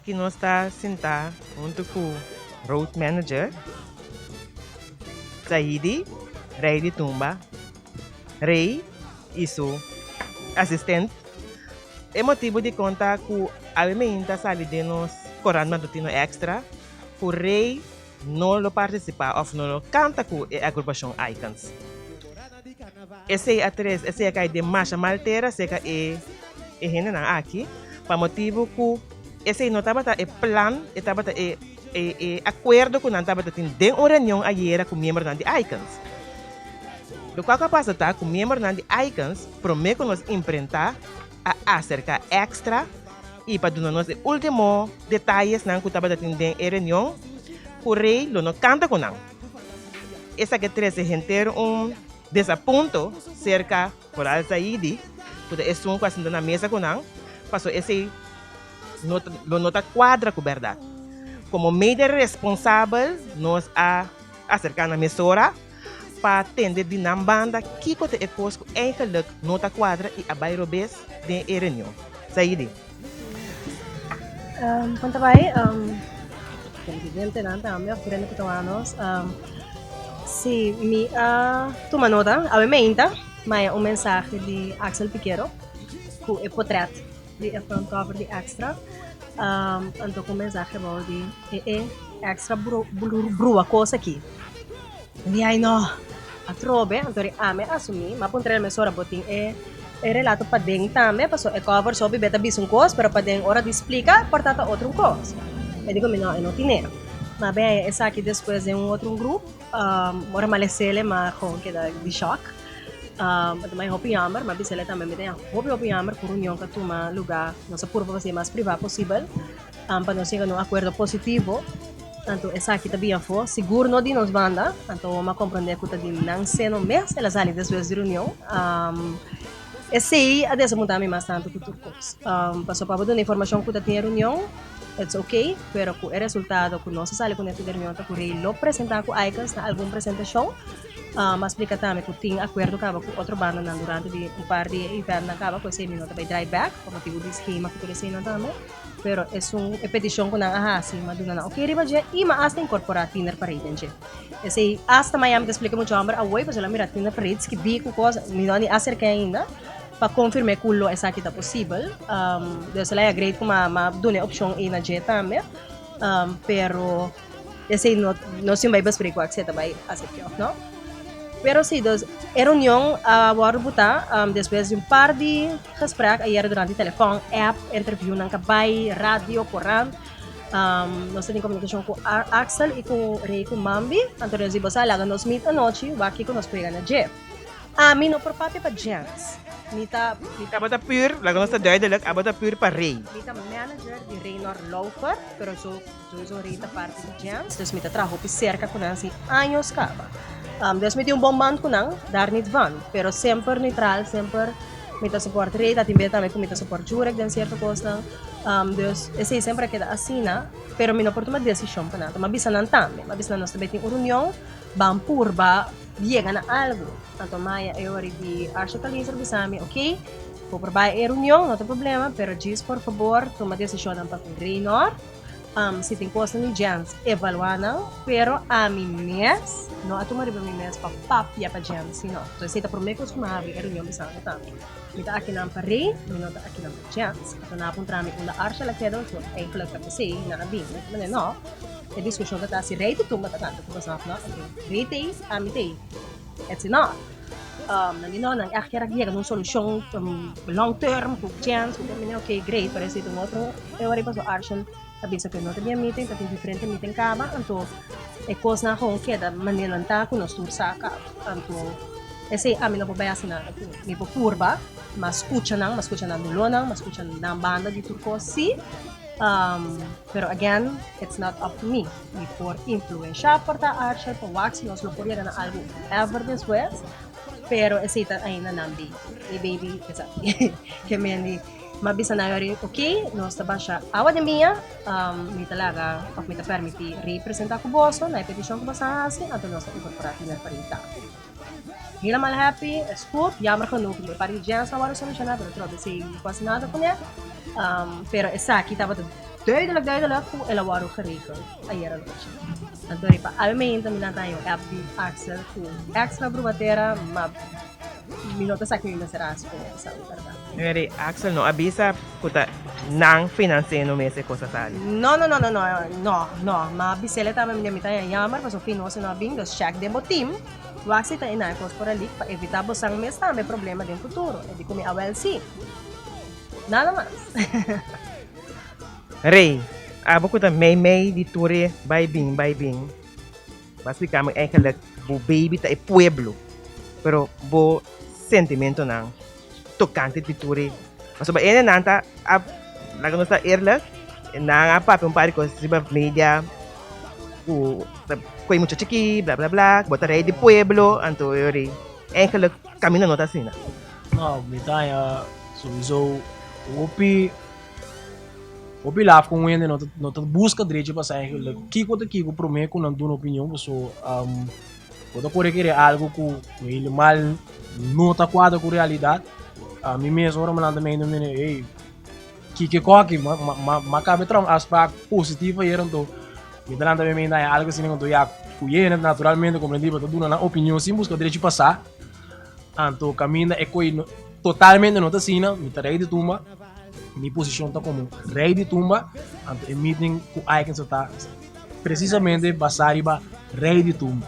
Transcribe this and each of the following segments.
Awor aki nos ta sintá huntu ku road manager Saidi, Rei di Tumba, Rei i su asistent. E motibu di kon ta ku awe meinta sali den nos korant matutino Extra ku Rei no lo partisipá òf no lo kanta ku e agrupashon Icons. Esei a tres, esei a kai den masha mal tera serka e e hendenan aki, pa motibu ku esei no tabata e plan, e tabata e e e akuerdo ku nan tabata tin den un reunion ayera ku miembronan di Icons. Lokual ku a pasa ta ku miembronan di Icons promé ku nos imprentá a aserká Extra i pa duna nos e último detayesnan ku tabata tin den e reunion ku Rey lo no kanta ku nan. Esaki a trese henter un desapunto serka Coral Zaidi, ku ta esun ku a sinta na mesa ku nan, pasobra esei no ta lo no ta kuadra ku bèrdat. Komo media responsabel nos a aserká nan mesora pa tende di nan banda kiko ta e kos ku eigenlik no ta kuadra i a bai robes den e reunion. Zaidi. Kon ta bai televidentenan tambe of tur hende ku ta wak nos. Si mi a tuma nota awe meinta maya un mensahe di Axel Piquero ku e potret di e front cover di Extra anto ku un mensahe abou di e e Extra brua kos aki. Mi ai no! Atrobe, anto ri ami a asumí, m'a puntra el mesora bo tin e e relato paden tambe, pasobra e cover so bibia ta bisa un kos, pero paden ora di splika por ta ta otro un kos. E di ku mi no, e no tine. M'a bin haña esaki despues den un otro un grup, ora m'a lesele m'a gewoon keda di shock. Anto m'a hopi yamber, m'a bisele tambe mi ta haña hopi hopi yamber ku reunion ku a tuma lugá, nos a purba pa hasi e mas privá posibel. Pa nos yega na un akuerdo positivo, anto esaki ta bin afó, sigur no di nos banda, anto bo a komprondé ku ta di nan seno mes el a sali despues di reunion. Esei a desapuntá mi mas tantu ku tur kos. Pasobra pa bo duna informashon ku ta tin e reunion, it's ok, pero ku e resultado ku nos a sali kuné for di e reunion ta ku Rey lo presentá ku Icons na algun presentashon. A splika tambe ku tin akuerdo kaba ku otro bandanan durante di un par di e eventnan kaba ku esei mi no ta bai drai bèk pa motibu di skema ku tur eseinan tambe. Pero esun e peticion cu nan a haci, m'a duna nan ok riba dje y m'a hasta incorpora Tiener Parade den dje. Esey hasta Miami ta splica mucho homber awoy pasobra el a mira Tiener Parade skibi cu cos, mi no a ni acerca ainda pa confirme cu lo esaki ta posibel. Dus el a great cu m'a m'a duna e opcion ey na dje tambe, pero esey no no sin bay bespreek wak si e ta bay acepte of no. Pero si, dus e reunion a wòrdu butá despues di un par di gesprek ayera durante telefòn, app, interviewnan ka bai, radio, korant. Nos ta tin komunikashon ku Axel i ku Rey ku Mambi. Anto nos di boso a laga nos meet anochi wak kiko nos por yega na dje. Ami no por papia pa Jens. Mi ta. Mi tabata pür, laga nos ta duidelijk, abo ta pür pa Rey. Mi ta manager di Raynor Laufer, pero so Sowieso Rey ta parti di Jens, dus mi ta traha hopi serka ku nan si años kaba. Dus mi tin un bon band ku nan, daar niet van. Pero semper neutral, semper mi ta support Rey, ta tin bes tambe ku mi ta support Jurek den sierto kosnan. Dus esei semper a keda asina, pero mi no por tuma desishon pa nan. Mi a bisa nan tambe, mi a bisa nan nos ta bai tin un reunion, ban purba yega na algu. Anto Maya e ora di Arsha Kalizer bisa mi, ok, bo por bai e reunion, no ta problema, pero djis por fabor tuma desishonnan pa ku Reynor. Si tin kosnan di Jens, evaluá nan, pero ami mes no a tuma riba mi mes pa papia pa Jens sino. Entonces esei ta promé kos ku mi a habri e reunion bisando ta, mi ta akinan pa Rey, mi no ta akinan pa Jens. Anto nan a puntra mi unda Arshel a keda, so eigenlijk ta p'esei nan a bin. Mi ta manda no, e diskushon ta ta si Rey ta tumba ta kanta ku nos òf no. Oke, Rey t'ei, ami t'ei. Etsi no. Nan di no, nan ègt kier a yega na un solushon long term ku chèns ku mi ok great pero esei ta un otro e ora ei pasobra Arshel a bisa ku e no ta bien meeting ta tin diferente meeting kaba anto e kosnan gewoon keda manera nan ta ku nos tur sa kaba anto esei ami no por bai hasi nada ku mi por purba mas skucha nan mas skucha nan dolónan mas skucha nan banda di tur kos si. Pero again, it's not up to me. Mi por influencia por ta Archer, pa wak si nos lo por yega na algo ever despues, pero esey ta ainda nan baby. Mi baby esaki. Ke men di, m'a bisa nan yori, ok, nos ta basha awa den biña, mi ta laga of mi ta permiti Rey presenta ku boso na e peticion ku boso a hasi, anto nos ta incorpora Tiner Parita. Helemaal happy, es goed. Jammer genoeg, mi par di jens a wòrdu soluciona, pero trobe esey no por hasi nada kuné. Pero esaki tabata. Duidelijk duidelijk ku el a wòrdu geregeld ayera nochi. Anto riba awe meinta mi nan ta haña un app di Axel ku extra brubatera ma mi no ta sa ki mi mester hasi ku esaki bèrdat. Mary, Axel no a bisa ku ta nan finansiendo mes e kos a sali? No no no no no no no ma bis'el tambe mi mi ta haña jammer pasobra fin nos no a bin dus check den bo team wak si ta e nan e kos por a lik pa evita bosan mes tambe problema den futuro. E di ku mi awel si. Nada mas. Rey, abo ku ta mei mei di tur e bai bin bai bin, bo a splika mi eigenlijk bo baby ta e pueblo, pero bo sentimentonan tokante di tur e, pasobra hendenan ta a laga nos ta eerlijk, nan a papia un par di kos riba media ku ta koe mucha chikí bla bla bla, bo ta rey di pueblo, anto e ora eigenlijk kaminda no ta asina. No, mi ta haña souiso hopi hopi laf ku un hende no ta no ta buska drechi pa sa eigenlijk kiko ta kiko promé ku nan duna opinion paso bo ta kore kere algu ku helemaal no ta kuadra ku realidat. Mi mes ora mi lanta mi mene ey kiko koki ma ma ma kabe traha un afspraak positivo ayer anto mi ta lanta mi haña algu asina anto ya ku yende naturalmente komprendí bo ta duna nan opinion sin buska drechi pa sa. Anto kaminda e koi no totalmente no ta asina, mi ta rei di tumba, mi posishon ta komo rei di tumba, anto e meeting ku Aikens a ta presisamente basá riba rei di tumba.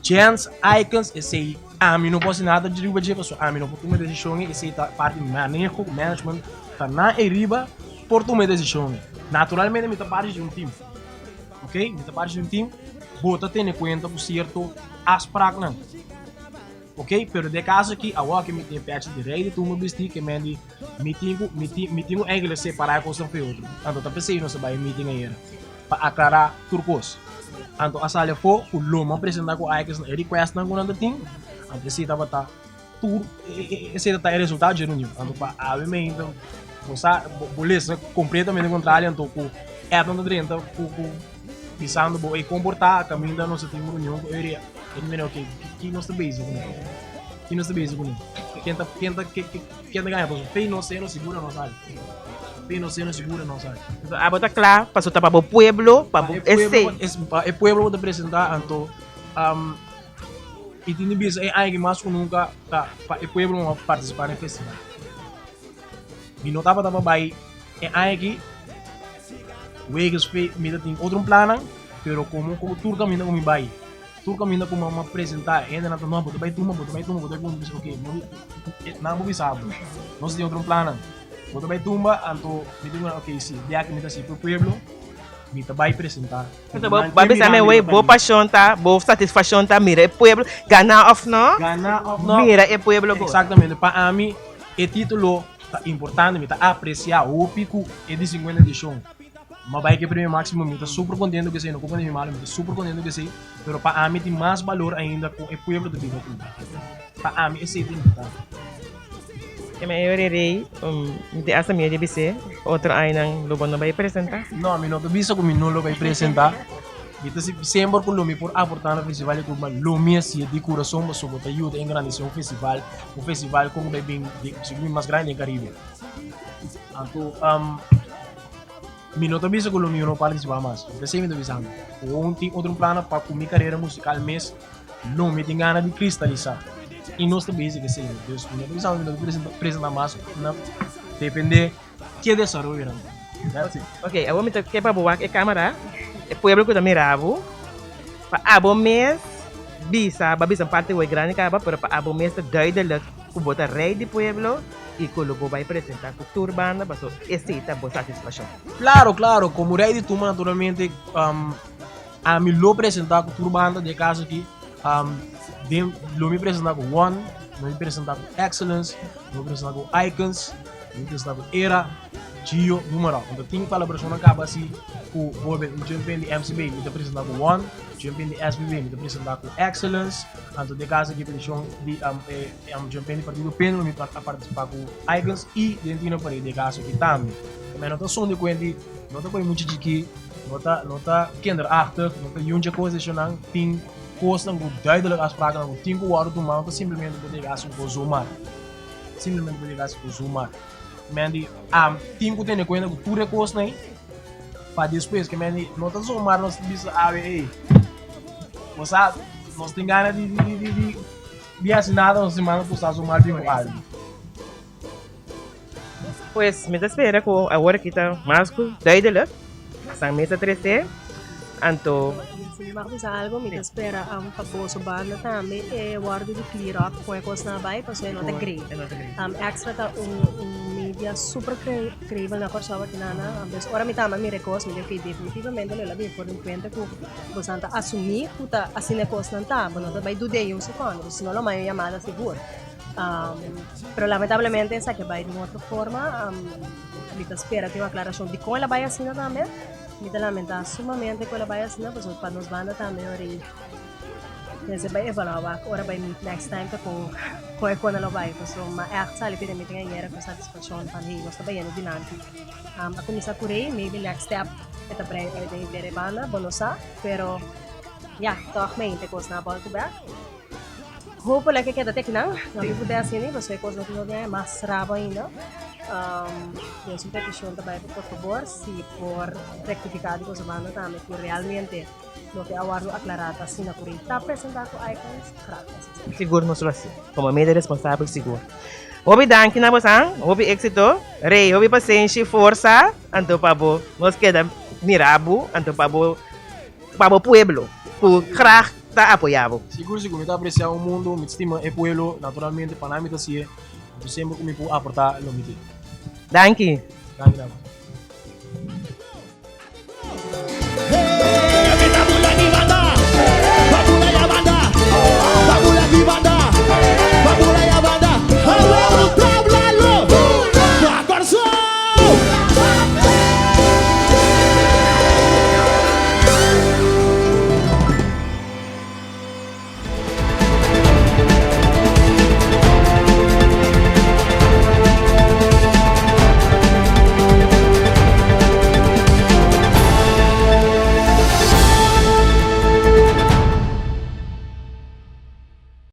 Chance Aikens esei ami no por hasi nada riba dje pasobra ami no por tuma e desishon ei, esei ta parti di maneho, management, ta nan ei riba por tuma e desishon ei. Naturalmente mi ta parti di un team, ok, mi ta parti di un team, bo ta tene kuenta ku sierto afspraaknan. Ok, pero den caso aki, awor ke mi tin e pecha di rey di tumba bisti, ke men di, mi tin ku, mi tin, mi tin ku eigenlijk separa e kosnan for e otro. Anto ta p'esei nos a bai e meeting ayera, pa aklará tur kos. Anto a sali afó ku lo mi a presentá ku Aikens na e requestnan ku nan ta tin, anto esei tabata tur, esei tabata e resultado dje reunion. Anto pa awe meinta, bo sa, bo lesa kompletamente kontrario, anto ku Edna ta drenta ku, ku bisando bo ei komportá kaminda nos a tin un reunion ku Eury. E mira, ok, ki nos ta bezig kuné? Ki nos ta bezig kuné? Ken ta, ken ta, ken ta gaña? Pasobra fe nos seno sigura nos sali. Fe nos seno sigura nos sali. Entonces, abo ta kla pasobra ta pa bo pueblo, pa bo esei. Pa e pueblo bo ta presentá, anto i tin di bisa e aña aki mas ku nunka ta pa e pueblo bo partisipá na e festival. Mi no tabata pa bai e aña aki, wegens fe mi ta tin otro plannan. Pero komo ku tur kaminda ku mi bai, tur kaminda ku mama presentá, e hendenan ta no, bo ta bai tumba, bo ta bai tumba, bo ta bai tumba. Mi bisa, oke, nan bo bisa bo, nos tin otro plannan. Bo ta bai tumba, anto mi di nan, oke, si, di aki mi ta hasi pa e pueblo, mi ta bai presentá. Bo a bisa mi awey, bo pashon ta, bo satisfashon ta mira e pueblo, gana òf no, Gana òf no, mira e pueblo gosa. Eksaktamente, pa ami e título ta importante, mi ta apresiá hopi ku e di sinkuenta edishon. Ma bai ke premio maximo mi ta super contento ku esei no comprende mi malo mi ta super contento ku esei pero pa ami tin mas balor ainda ku e pueblo ta biba ku pa ami esei ta importante. E mayor e rey mi tin asta miedo di bis'é otro añanan lo bo no bai presenta? No mi no ta bisa ku mi no lo bai presenta mi ta semper ku lo mi por aporta na festival di Cuba lo mi hasié di kurason pasobra bo ta yuda engrandesé un festival un festival ku bai bin sigur mas grandi den Caribe anto. Mi no ta bisa ku lo mi no partisipá mas. P'esei mi ta bisando. Ku tin otro plano pa ku mi karera musikal mes lo mi tin gana di kristalisá. I nos ta bezig esei. Dus mi no ta bisando mi no ta presentá mas na dependé ke desaroyonan. That's it. Ok, awor mi ta ke pa bo wak e kamera, e pueblo ku ta mira bo, pa abo mes bisa, bo a bisa un parti wei grandi kaba, pero pa abo mes ta duidelijk ku bo ta rei di pueblo. I ku lo bo bai presentá ku tur banda paso esei ta bo satisfashon. Klaro, klaro, komo rei di tumba naturalmente ami lo presentá ku tur banda den e kaso aki den lo mi presentá ku One, lo mi presentá ku Excellence, lo mi presentá ku Icons, lo mi presentá ku Era, Gio, Numero. Anto tin kolaborashonnan kaba asi ku bijvoorbeeld un Jumpin di MCB mi ta presentá ku One, Jumpin di SBB mi ta presentá ku Excellence, anto den e kaso aki petishon di e. Jumpin di partido Penro mi a participa ku Icons i den Tino Paré den kaso aki tambe. Pero no ta son di kuenti, no ta koe mucha chikí, no ta no ta kinderachtig, no ta yuncha kos de shonnan, tin kosnan ku duidelijk afsprakennan ku tin ku wòrdu tumá, no ta simplemente bo yega hasi un kos zomaar. Simplemente bo yega hasi un kos zomaar. Men di tin ku tene kuenta ku tur e kosnan ei. Pa despues ke men no ta zomaar nos bisa awe ey bo sa nos tin gana di di di di di hasi nada nos tin manda ku sa zomaar bin ku algu. Pues mi ta spera ku awor aki ta mas ku duidelijk. San mesa trese anto. Si mi mag bisa algo mi ta spera pa boso banda tambe e wordo di clear up con e cosnan a bay pasobra e no ta grei. Extra ta un media super creibel na Corsou aki nana. Dus ora mi tamba mira e cos mi di ok definitivamente lo el a bin for di cuenta cu boso ta asumi cu ta asina e cosnan ta. Bo no ta bay duda un secondo si no lo maya un yamada sigur. Pero lamentablemente esaki a bay di un otro forma. Mi ta spera tin un aclaracion dicon el a bay asina tambe. Mi ta lamenta sumamente cu el a bay asina pasobra pa nos banda tambe ora y mester bay evalua wak ora bay meet next time ta con con e con el a bay pasobra ma echt sali p'e meeting ayera cu satisfaccion van hey nos ta bayendo dilanti. A cuminsa cu rey maybe next step e ta brei uit den henter e banda bo no sa pero ya toch mi henter cosnan a bolto bek. Hopelijk e keda te akinan. No mi por desi ni, pasobra e kos no tin hopi aña mas rabo ainda. Nos un petishon ta bai pa por fabor si por rektifiká di boso banda tambe ku realmente loke a wòrdu aklará ta asina ku rei ta presentá ku icons, graag nos esei. Sigur nos lo hasi. Komo media responsabel sigur. Hopi danki na bosan, hopi éksito. Rei, hopi pasenshi, forsa, anto pa bo nos keda mira bo, anto pa bo pa bo pueblo ku graag ta apoya bo. Sigur sigur mi ta aprecia un mundo, mi ta stima e pueblo, naturalmente pa nan mi ta haci'e, anto semper cu mi por aporta lo mi tin. Danki. Danki na bo.